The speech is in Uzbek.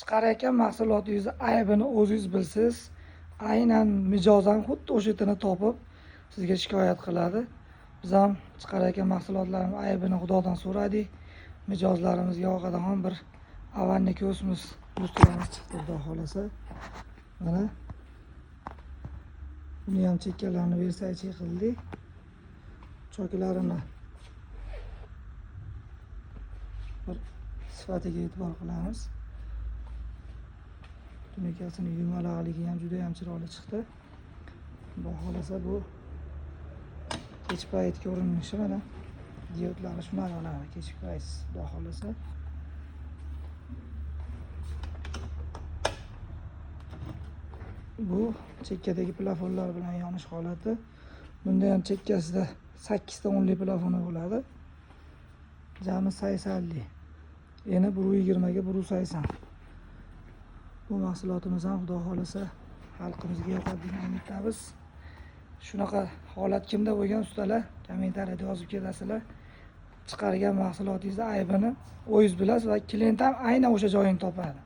Chiqarayotgan mahsulotingizni aybini o'zingiz bilsiz, aynan mijoz ham xuddi o'sha yerdan topib sizga shikoyat qiladi. Biz ham chiqarayotgan mahsulotlarimiz aybini Xudodan so'radik. Mijozlarimizga yoqadigan bir avanni kosmos lyustramiz chiqdi, Xudo xohlasa. Mana buni ham chekkalarini Versace qildik. Choklarini bir sifatiga e'tibor qilamiz. Tunikasini yumalaqligi ham juda ham chiroyli chiqdi. Xudo xohlasa bu kech payt ko'rinishi mana diodlari shunaqa yonadi kechki payt, Xudo xohlasa. Bu chekkadagi plafonlar bilan yonish holati. Bunda ham chekkasida 8 ta o'nli plafoni bo'ladi. Jami 80lik. Eni 1.20 ga 1.80. Bu mahsulotimiz ham Xudo xohlasa xalqimizga yoqadi degan umiddamiz. Shunaqa holat kimda bo'lgan ustalar, kommentariyada yozib ketasizlar. Chiqargan mahsulotingizni aybini o'zingiz bilasiz va klient ham aynan o'sha joyini topadi.